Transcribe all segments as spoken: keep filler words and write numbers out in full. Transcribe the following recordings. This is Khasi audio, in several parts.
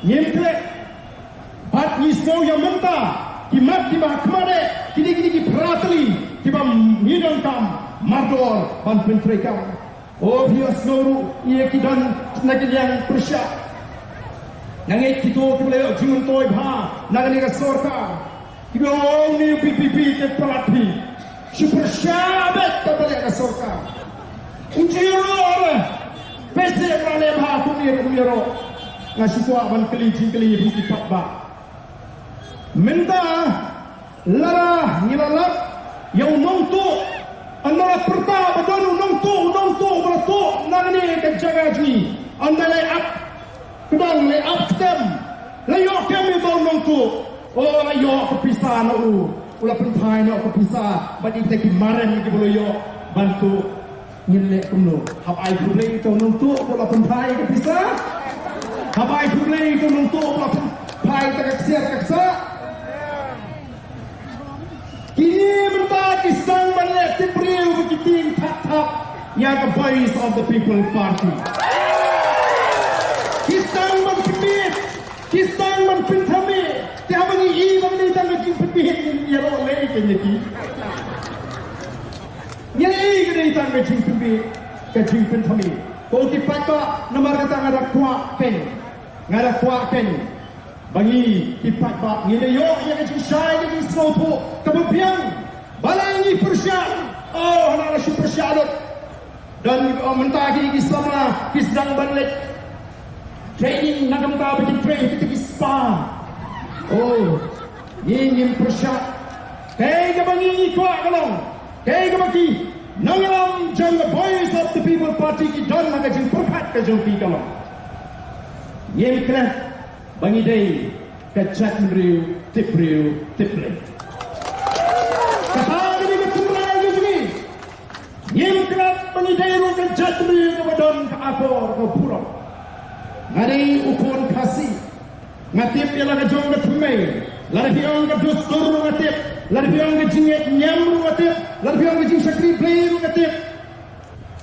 Ngim klet. Bad ngi sngew ïa mynta ki mat kiba ha khmat eh, kine kine ki phra tylli kiba ngi donkam mardor ban pyntreikam. O phi ïohsngew ruh ïa ki don na ki liang pyrshah. Nga ngeit kito kiba la ïoh jingmyntoi bha na kane ka sorkar, kiba ong ïa une u VPP te palat phi. Shu pyrshah beit kaba leh ka sorkar. Ym ju ïoh ruh. Phi sngewbha leh bha kumne ruh kumne ruh. Nga shu kwah ban kylli jingkylli ïa phi ki paidbah. Mynta lada ngi la lap ïa u nongtuh, ynda la pyrta ba don u nongtuh, u nongtuh ba la tuh na kane ka jaka jong ngi, ynda la ap kdang, la ap ktem, la ïoh kem ïa uta u nongtuh. O, la ïoh ka pisa na u, u la pynphai noh ka pisa bad ita ki marem kiba la ïoh ban tuh. Ngin leh kumno? Hap ai khublei ïa uta u nongtuh ba u la pynphai ka pisa? Hap ai khublei ïa uta u nongtuh ba u la pynphai ïa ka ksiar ka ksah? Kine mynta ki sdang ban leh tip briew ba ki tieng thap thap ïa ka Voice of the People Party. Ki sdang ban pynbeit, ki sdang ban pynthame. Te haba ngi i ba ngi dei tang ka jingpynbeit, ngi ïaroh lei kein ïa ki. Ngi i ka dei tang ka jingpynbeit, ka jingpynthame. Ko ki paidbah, namar kata nga da kwah kein, nga da kwah kein ba ngi ki paidbah ngi la ïoh ïa ka jingshai, ka jingsngewthuh kaba biang. Balei ngi pyrshah? Oh, hana la shu pyrshah lut. Don, oh, mynta ki, ki samla ki sdang ban leit training na ka bynta ba kin trei kita ki spa. Oh, ngi ngim pyrshah. Kaei kaba ngi, ngi kwah ka long, kaei kaba ki nongïalam jong ka Voice of the People Party ki don ha ka jingpyrkhat ka jong ki ka long, ngim klet ba ngi dei ka jaitbynriew tip briew tip Blei. Kata ka dei ka tynrai ka jong ngi. Ngim klet ba ngi dei ruh ka jaitbynriew kaba don ka akor ka burom. Nga dei u khun Khasi. Nga tip ïa la ka jong ka thymmei. Lada phi ong ka dustur ruh nga tip. Lada phi ong ka jingngeit niam ruh nga tip. Lada phi ong ka jingshakri Blei ruh nga tip.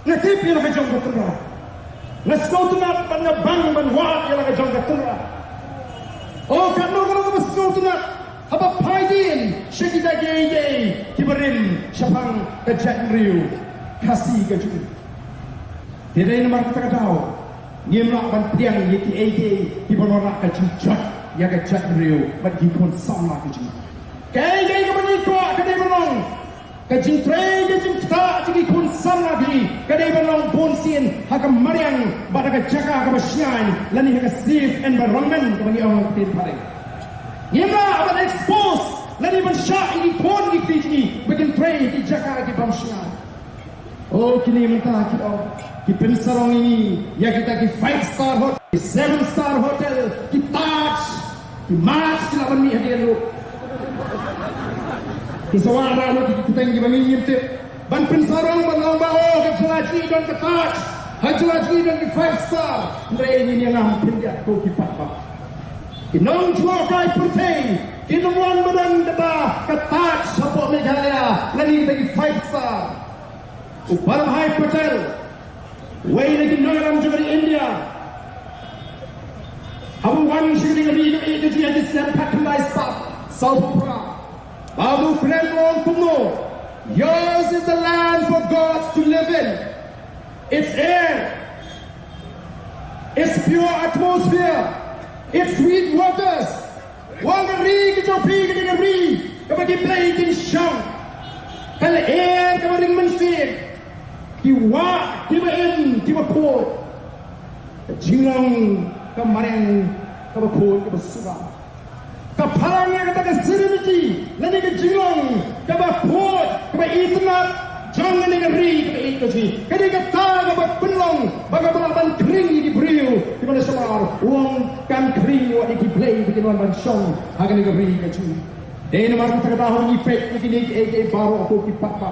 Nga tip ïa la ka jong ka tynrai. Nga sngewtynnat bad nga bang ban wad ïa la ka jong ka tynrai. O, katno katno kaba sngewtynnat haba phai dien sha kita kiei kiei kiba rim shaphang ka jaitbynriew Khasi ka jong ngi. Te dei namar kata ka daw ngim lah ban pdiang ïa kiei kiei kiba wanrah ka jingjot ïa ka jaitbynriew bad ki khun samla ka jong ngi. Kaei kaei kaba ngi kwah ka dei ban long ka jingtrei, ka jingktah jong ki khun samla ki, ka dei ban long bunsien ha ka mariang bad ha ka jaka kaba shngaiñ, lane ha ka safe environment kaba ngi ong ha ka ktien phareng. Ngim lah ban expose lane ban shah ïa ki khun ki kti jong ngi ba kin trei ha ki jaka ki bym shngaiñ. O, kine mynta ki ong ki pynsarong ïa ngi ïa kita ki five star hotel, ki seven star hotel, ki Taj, ki Marriott ki lah ban mih hadien ruh. Ki sa wanrah lut ki kyrteng kiba ngi ngim tip ban pynsarong ban ong ba, o, ha jylla jong ngi don ka Taj, ha jylla jong ngi don ki five star. Hynrei ngin ïa ngam pyndiat ko ki paidbah. Ki nongjngohkai pyrthei kin ym wan ba don kata ka Taj hapoh Meghalaya lane kita ki five star. U Vallabhbhai Patel, uwei na ki nongïalam jong ka ri India, haba u wan sha ka ri, ka ri ka jong ngi ha ki snem khatkhyndai spah sawphew phra, ba u kren, u ong kumno: "Yours is the land for gods to live in. Its air, its pure atmosphere, its sweet waters." Wan, ka ri ka jong phi ka dei ka ri kaba ki blei kin shong, ka lyer kaba ring mynsiem, ki wah kiba im kiba khuid, ka jinglong ka mariang kaba khuid kaba suba. Ka pharang ïa kata ka serenity lane ka jinglong kaba khuid kaba itynnad jong kane ka ri kaba ïeit ka jong ngi. Ka dei kata kaba pynlong ba ka lah ban khring ïa ki briew kiba na shamar. U ong kan khring wat ïa ki blei ba kin wan ban shong ha kane ka ri ka jong ngi. Dei namar kata ka daw ngi peit ïa kine kiei kiei baroh ko ki paidbah.